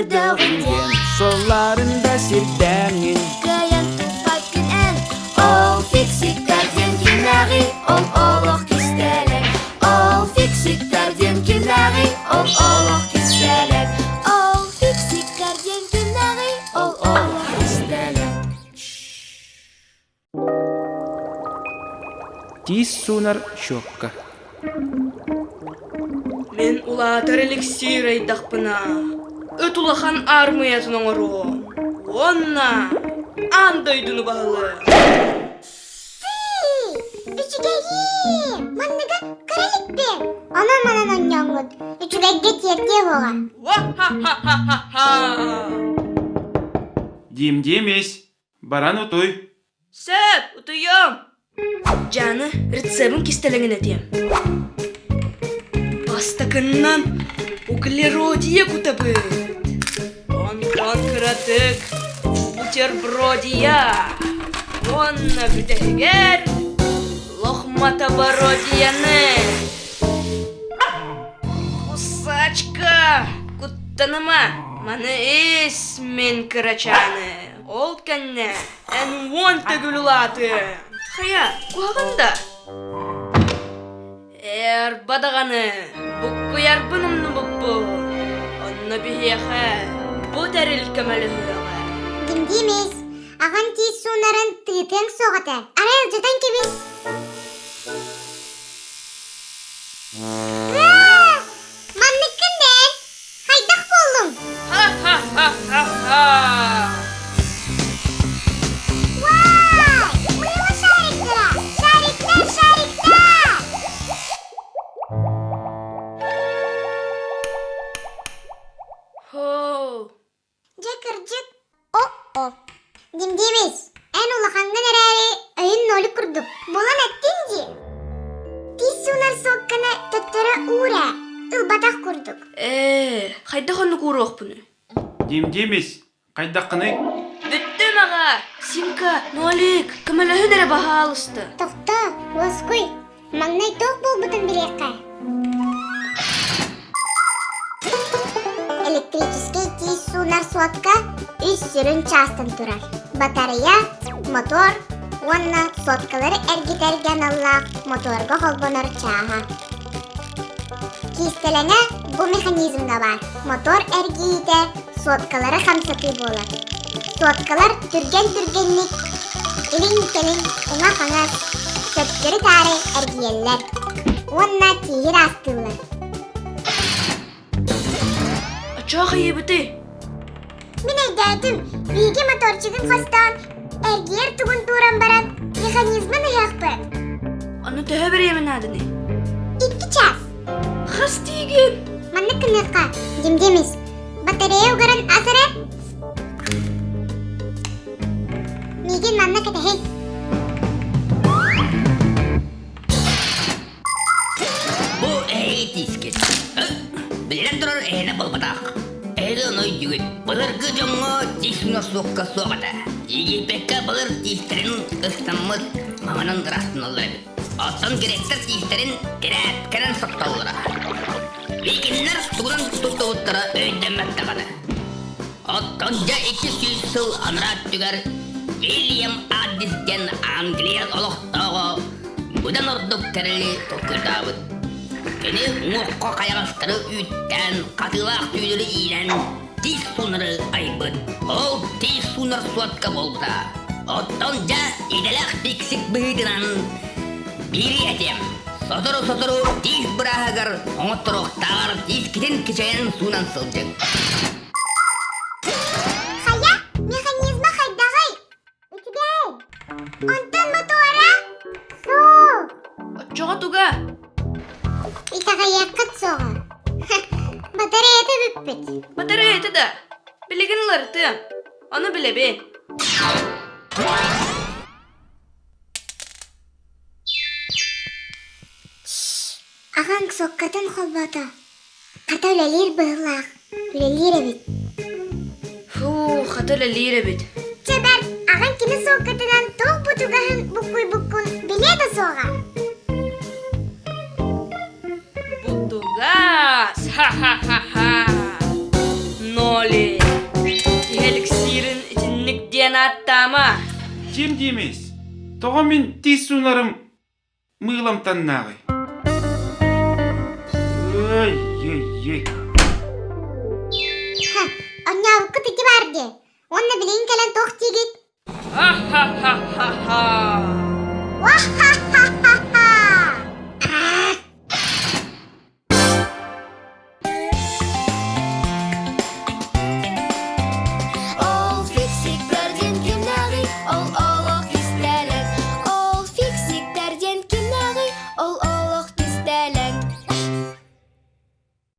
Көрдөҕүн диэн Суолларын да сирдээҥҥин Кыайан туппаккын эн Ол фиксиктар диэн кимнээҕий Ол олох кистэлэҥ Ол фиксиктар диэн кимнээҕий Ол олох кистэлэҥ Ол фиксиктар диэн кимнээҕий Ол олох кистэлэҥ Тиис суунар щетка Мин улаатар эликсир айдахпына, ыт улахан аармыйатын оҥоруом уонна аан дойдуну баһылыам. Үчүгэйиин! Манныгы кыра иликпин. Онон-манан онньоҥҥут үчүгэйгэ тиэрдиэ буола. Ва-ха-ха-ха-ха-ха! Дим-дим ис, баран утуй. Сөп, утуйуом. Дьааны рецебин кистэлэҥин этиэм. Бастакыннан углеродия кутабыт. Онтон кыратык бутербродия. Уонна бүтэһигэр лохматобородияны. Кусачка, куттаныма, маны ис мин кырачааны. Ол кэннэ эн уон төгүл улаатыаҥ. Хайа, куһаҕан да? Эрба даҕаны, буккуйарбын умнубуппун. Онно биһиэхэ бу тэрил көмөлөһүөҕэ. Димдиимис, аҕаҥ тиис суунарын тыытыаҥ суох этэ. Арай алдьатан кэбис. Манныккын бээн! Хайдах буоллуҥ? Ха-ха-ха-ха-ха! Вау! Мыыла шариктара! Шариктар, шариктар! Хоо! Дьэ кырдьык, о-о. Димдиэмис, эн улахаҥҥын эрээри өйүн нолик курдук булан эттиҥ дии. Тиис суунар суокканы төттөрү уур ээ, ылбатах курдук. Ээ, хайдах оннук ууруохпунуй? Димдиэмис, хайдаххыный? Бүттүм аҕа! Симка, Нолик, көмөлөһүн эрэ баһаалыста. Тохтоо, уоскуй. Маҥнай туох буолбутун билиэххэ. Электрическэй тиис суунар суотка үс сүрүн чаастан турар. Батарея, мотор уонна соткалары эргитэргэ аналлаах моторга холбонор чааһа. Киистэлэҥэ бу механизмҥа баар. Мотор эргийиитэ соткалары хамсатыы буолар. Соткалар түргэн-түргэнник илин-кэлин, уҥа-хаҥас, төттөрү-таары эргийэллэр уонна тииһи ыраастыыллар. Оччоҕо хайыыбытый? Мин өйдөөтүм, биһиги моторчигын хостоон, эргийэр тугун тууран баран, механизмын ыһыахпыт. Ону төһө бириэмэ нааданый? 2 чаас. Хас тиигин? Маннык гыныахха, Димдимис, батарея угарын ас эрэ. Миигин манна кэтэһий. Бу эһиги тиискит. Билэн турар эһэнэ буолбатах. Эһиги ону өйдүүгүт. Былыргы дьоҥҥо тиис суокка суох этэ. Египеккэ былыр тиистэрин ыстаммыт маҥанан ырастаналлар эбит. Оттон гректэр тиистэрин тирээпкэнэн соттоллоро. Викиннэр тугунан туттубуттара өйдөммөт даҕаны. Оттон дьэ 200 сыл анараа өттүгэр Вильям Аддис диэн Англия олохтооҕо быдан ордук тэрили толкуйдаабыт. Кини уҥуохха хайаҕастары үүттээн, хатыылаах түүлэри иилэн, тиис суунары айбыт. Ол тиис суунар суотка буолбута. Оттон дьэ идэлээх фиксик быһыытынан биири этиэм. Сотору-сотору тиис бырааһыгар оҥотторуохтааҕар тиискитин кичэйэн суунан сылдьыҥ. Хайа, механизма хайдаҕый? Үчүгэй. Онтон мотуора? Суох. Оччоҕо туга? Итэҕэйиэххит суоҕа. Батареята бүппүт. Батареята да. Билигин уларытыам. Ону билэбин. Аҕаҥ суоккатын холбоото. Хата үлэлиир быһыылаах. Үлэлиир эбит. Фу, хата үлэлиир эбит. Чэ бэрт, аҕаҥ кини суоккатынан туох бутугаһын буккуйбуккун билиэ да суоҕа. Бутугас! Ха-ха-ха-ха! Нолик! Дим Димис, тоҕо мин тиис суунарым мыыламтаннааҕый? Ой-ой-ой. Ха, онньообуккут ити баар дии. Уонна билигин кэлэн туох диигит? Ха-ха-ха-ха-ха! Уа-ха-ха!